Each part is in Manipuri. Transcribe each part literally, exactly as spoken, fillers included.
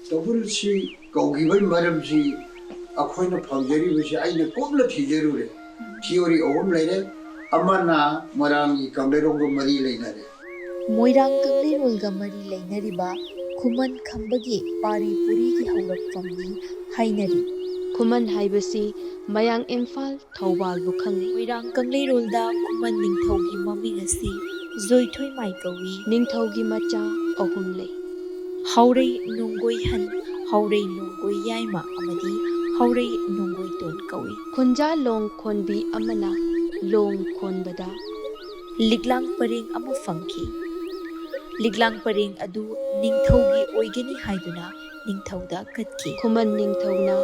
ꯇꯧꯕꯨꯜꯁꯤ ꯀꯧꯈꯤꯕꯒꯤ ꯃꯔꯝꯁꯤ ꯑꯩꯈꯣꯏꯅ ꯐꯪꯖꯔꯤꯕꯁꯤ ꯑꯩꯅ ꯀꯨꯞꯅ ꯊꯤꯖꯔꯨꯔꯦ꯫ ꯊꯤꯑꯣꯔꯤ ꯑꯍꯨꯝ ꯂꯩꯔꯦ꯫ ꯑꯃꯅ ꯃꯣꯏꯔꯥꯡꯒꯤ ꯀꯪꯂꯩꯔꯣꯡꯒ ꯃꯔꯤ ꯂꯩꯅꯔꯦ꯫ ꯃꯣꯏꯔꯥꯡ ꯀꯪꯂꯩꯔꯣꯜꯒ ꯃꯔꯤ ꯂꯩꯅꯔꯤꯕ ꯈꯨꯃꯟ ꯈꯝꯕꯒꯤ ꯄꯥꯔꯤ ꯄꯨꯔꯤꯒꯤ ꯍꯧꯔꯛꯐꯝꯅꯤ ꯍꯥꯏꯅꯔꯤ꯫ ꯈꯨꯃꯟ ꯍꯥꯏꯕꯁꯤ ꯃꯌꯥꯡ ꯏꯝꯐꯥꯜ, ꯊꯧꯕꯥꯜꯕꯨ ꯈꯪꯅꯩ꯫ ꯃꯣꯏꯔꯥꯡ ꯀꯪꯂꯩꯔꯣꯜꯗ ꯈꯨꯃꯟ ꯅꯤꯡꯊꯧꯒꯤ ꯃꯃꯤꯡ ꯑꯁꯤ ꯖꯣꯏꯊꯣꯏꯃꯥꯏ ꯀꯧꯏ꯫ ꯅꯤꯡꯊꯧꯒꯤ ꯃꯆꯥ ꯑꯍꯨꯝ ꯂꯩ꯫ ꯍꯥꯎꯔꯩ ꯅꯣꯡꯒꯣꯏꯍꯟ, ꯍꯥꯎꯔꯩ ꯅꯣꯡꯒꯣꯏ ꯌꯥꯏꯃ ꯑꯃꯗꯤ ꯍꯥꯎꯔꯩ ꯅꯣꯡꯒꯣꯏꯇꯣꯟ ꯀꯧꯏ꯫ ꯈꯨꯟꯖꯥ ꯂꯣꯡ ꯈꯣꯟꯕꯤ ꯑꯃꯅ ꯂꯣꯡ ꯈꯣꯟꯕꯗ ꯂꯤꯛꯂꯥꯡ ꯄꯔꯦꯡ ꯑꯃ ꯐꯪꯈꯤ꯫ ꯂꯤꯛꯂꯥꯡ ꯄꯔꯦꯡ ꯑꯗꯨ ꯅꯤꯡꯊꯧꯒꯤ ꯑꯣꯏꯒꯅꯤ ꯍꯥꯏꯗꯨꯅ ꯅꯤꯡꯊꯧꯗ ꯀꯠꯈꯤ꯫ ꯈꯨꯃꯟ ꯅꯤꯡꯊꯧꯅ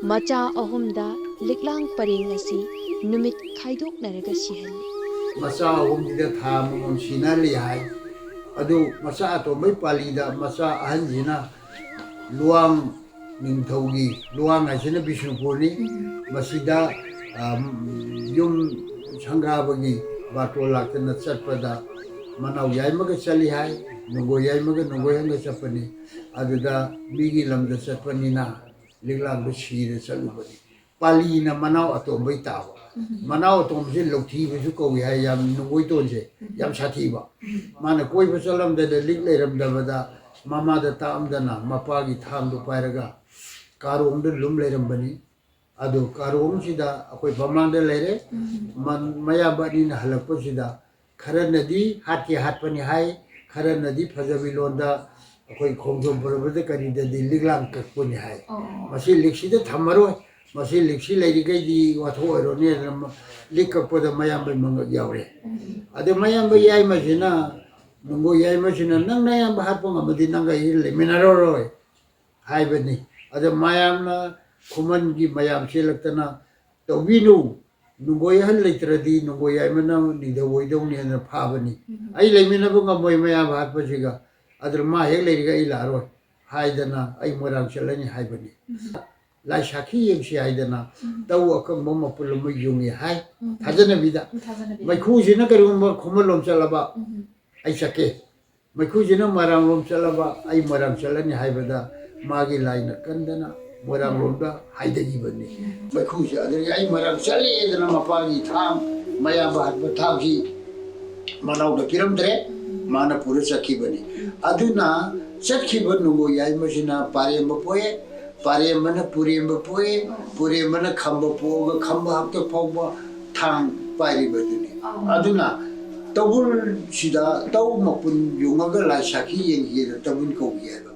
ꯃꯆꯥ ꯑꯍꯨꯝꯗ ꯂꯤꯛꯂꯥꯡ ꯄꯔꯦꯡ ꯑꯁꯤ ꯅꯨꯃꯤꯠ ꯈꯥꯏꯗꯣꯛꯅꯔꯒ ꯁꯤꯍꯜꯂꯤ꯫ ꯃꯆꯥ ꯑꯍꯨꯝꯁꯤꯗ ꯊꯥ ꯑꯃꯃꯝ ꯁꯤꯟꯅꯍꯜꯂꯤ ꯍꯥꯏ꯫ ꯑꯗꯨ ꯃꯆꯥ ꯑꯇꯣꯝꯕꯩ ꯄꯥꯂꯤꯗ ꯃꯆꯥ ꯑꯍꯟꯁꯤꯅ ꯂꯨꯋꯥꯡ ꯅꯤꯡꯊꯧꯒꯤ, ꯂꯨꯋꯥꯡ ꯍꯥꯏꯁꯤꯅ ꯕꯤꯁꯅꯨꯄꯨꯔꯅꯤ꯫ ꯃꯁꯤꯗ, ꯑ, ꯌꯨꯝ ꯁꯪꯒꯥꯕꯒꯤ ꯕꯥꯇꯣꯟ ꯂꯥꯛꯇꯅ ꯆꯠꯄꯗ ꯃꯅꯥꯎ ꯌꯥꯏꯃꯒ ꯆꯠꯂꯤ ꯍꯥꯏ, ꯅꯣꯡꯒꯣꯏ ꯌꯥꯏꯃꯒ ꯅꯣꯡꯒꯣꯏ ꯑꯍꯟꯒ ꯆꯠꯄꯅꯤ꯫ ꯑꯗꯨꯗ ꯃꯤꯒꯤ ꯂꯝꯗ ꯆꯠꯄꯅꯤꯅ ꯂꯤꯛꯂꯥꯡꯗ ꯁꯤꯔ ꯆꯠꯂꯨꯕꯅꯤ꯫ ꯄꯥꯂꯤꯅ ꯃꯅꯥꯎ ꯑꯇꯣꯝꯕꯩ ꯇꯥꯕ꯫ ꯃꯅꯥꯎ ꯑꯇꯣꯝꯕꯁꯦ ꯂꯧꯊꯤꯕꯁꯨ ꯀꯧꯏ ꯍꯥꯏ, ꯌꯥꯝ ꯅꯣꯡꯒꯣꯏꯇꯣꯟꯁꯦ ꯌꯥꯝ ꯁꯥꯊꯤꯕ꯫ ꯃꯥꯅ ꯀꯣꯏꯕ ꯆꯠꯂꯝꯗꯅ ꯂꯤꯛ ꯂꯩꯔꯝꯗꯕꯗ ꯃꯃꯥꯗ ꯇꯥꯛꯑꯝꯗꯅ ꯃꯄꯥꯒꯤ ꯊꯥꯡꯗꯣ ꯄꯥꯏꯔꯒ ꯀꯥꯔꯣꯡꯗ ꯂꯨꯝ ꯂꯩꯔꯝꯕꯅꯤ꯫ ꯑꯗꯨ ꯀꯥꯔꯣꯡꯁꯤꯗ ꯑꯩꯈꯣꯏ ꯃꯃꯥꯡꯗ ꯂꯩꯔꯦ꯫ ꯃ-, ꯃꯌꯥꯝꯕ ꯑꯅꯤꯅ ꯍꯜꯂꯛꯄꯁꯤꯗ ꯈꯔꯅꯗꯤ ꯍꯥꯠꯀꯦ ꯍꯥꯠꯄꯅꯤ ꯍꯥꯏ, ꯈꯔꯅꯗꯤ ꯐꯖꯕꯤ ꯂꯣꯟꯗ ꯑꯩꯈꯣꯏ ꯈꯣꯡꯖꯣꯝ ꯄꯔꯕꯗ ꯀꯔꯤꯗꯗꯤ ꯂꯤꯛꯂꯥꯡ ꯀꯛꯄꯅꯤ ꯍꯥꯏ꯫ ꯃꯁꯤ ꯂꯤꯛꯁꯤꯗ ꯊꯝꯃꯔꯣꯏ, ꯃꯁꯤ ꯂꯤꯛꯁꯤ ꯂꯩꯔꯤꯈꯩꯗꯤ ꯋꯥꯊꯣꯛ ꯑꯣꯏꯔꯣꯅꯤ ꯍꯥꯏꯗꯅ ꯃ-, ꯂꯤꯛ ꯀꯛꯄꯗ ꯃꯌꯥꯝꯕꯩ ꯃꯉꯛ ꯌꯥꯎꯔꯦ꯫ ꯑꯗ ꯃꯌꯥꯝꯕ ꯌꯥꯏꯃꯁꯤꯅ, ꯅꯣꯡꯒꯣꯏ ꯌꯥꯏꯃꯁꯤꯅ, "ꯅꯪ ꯅꯌꯥꯝꯕ ꯍꯥꯠꯄ ꯉꯝꯃꯗꯤ ꯅꯪꯒ ꯑꯩ ꯂꯩꯃꯤꯟꯅꯔꯔꯣꯏ" ꯍꯥꯏꯕꯅꯤ꯫ ꯑꯗ ꯃꯌꯥꯝꯅ, ꯈꯨꯃꯟꯒꯤ ꯃꯌꯥꯝ ꯆꯦꯜꯂꯛꯇꯅ, "ꯇꯧꯕꯤꯅꯨ, ꯅꯣꯡꯒꯣꯏ ꯑꯍꯜ ꯂꯩꯇ꯭ꯔꯗꯤ ꯅꯣꯡꯒꯣꯏ ꯌꯥꯏꯃꯅ ꯅꯤꯡꯊꯧ ꯑꯣꯏꯗꯧꯅꯤ" ꯍꯥꯏꯅ ꯐꯥꯕꯅꯤ꯫ "ꯑꯩ ꯂꯩꯃꯤꯟꯅꯕ ꯉꯝꯃꯣꯏ ꯃꯌꯥꯝ ꯍꯥꯠꯄꯁꯤꯒ, ꯑꯗꯨꯅ ꯃꯥ ꯍꯦꯛ ꯂꯩꯔꯒ ꯑꯩ ꯂꯥꯛꯑꯔꯣꯏ" ꯍꯥꯏꯗꯅ ꯑꯩ ꯃꯣꯏꯔꯥꯡ ꯆꯠꯂꯅꯤ ꯍꯥꯏꯕꯅꯤ꯫ ꯂꯥꯏ ꯁꯥꯈꯤ ꯌꯦꯡꯁꯤ ꯍꯥꯏꯗꯅ ꯇꯧ ꯑꯀꯪꯕ ꯃꯄꯨꯜ ꯑꯃ ꯌꯨꯡꯉꯤ ꯍꯥꯏ꯫ ꯊꯥꯖꯅꯕꯤꯗ꯫ ꯃꯩꯈꯨꯁꯤꯅ ꯀꯔꯤꯒꯨꯝꯕ ꯈꯨꯃꯟꯂꯣꯝ ꯆꯠꯂꯕ, "ꯑꯩ ꯆꯠꯀꯦ"꯫ ꯃꯩꯈꯨꯁꯤꯅ ꯃꯣꯏꯔꯥꯡꯂꯣꯝ ꯆꯠꯂꯕ, "ꯑꯩ ꯃꯣꯏꯔꯥꯡ ꯆꯠꯂꯅꯤ" ꯍꯥꯏꯕꯗ ꯃꯥꯒꯤ ꯂꯥꯏꯅ ꯀꯟꯗꯅ ꯃꯣꯏꯔꯥꯡꯂꯣꯝꯗ ꯍꯥꯏꯗꯈꯤꯕꯅꯤ꯫ ꯃꯩꯈꯨꯁꯦ ꯑꯗꯨꯗꯒꯤ ꯑꯩ ꯃꯣꯏꯔꯥꯡ ꯆꯠꯂꯦꯗꯅ ꯃꯄꯥꯒꯤ ꯊꯥꯡ, ꯃꯌꯥꯝꯕ ꯍꯥꯠꯄ ꯊꯥꯡꯁꯤ ꯃꯅꯥꯎꯗ ꯄꯤꯔꯝꯗ꯭ꯔꯦ, ꯃꯥꯅ ꯄꯨꯔ ꯆꯠꯈꯤꯕꯅꯤ꯫ ꯑꯗꯨꯅ ꯆꯠꯈꯤꯕ ꯅꯣꯡꯒꯣ ꯌꯥꯏꯃꯁꯤꯅ ꯄꯥꯔꯦꯝꯕ ꯄꯣꯛꯑꯦ, ꯄꯥꯔꯦꯝꯕꯅ ꯄꯨꯔꯦꯝꯕ ꯄꯣꯛꯑꯦ, ꯄꯨꯔꯦꯝꯕꯅ ꯈꯝꯕ ꯄꯣꯛꯑꯒ ꯈꯝꯕ ꯍꯥꯛꯇꯛ ꯐꯥꯎꯕ ꯊꯥꯡ ꯄꯥꯏꯔꯤꯕꯗꯨꯅꯤ꯫ ꯑꯗꯨꯅ ꯇꯧꯕꯜꯁꯤꯗ ꯇꯧ ꯃꯄꯨꯟ ꯌꯨꯡꯉꯒ ꯂꯥꯏ ꯁꯥꯈꯤ ꯌꯦꯡꯒꯦꯅ ꯇꯧꯕꯜ ꯀꯧꯏ ꯍꯥꯏꯕ꯫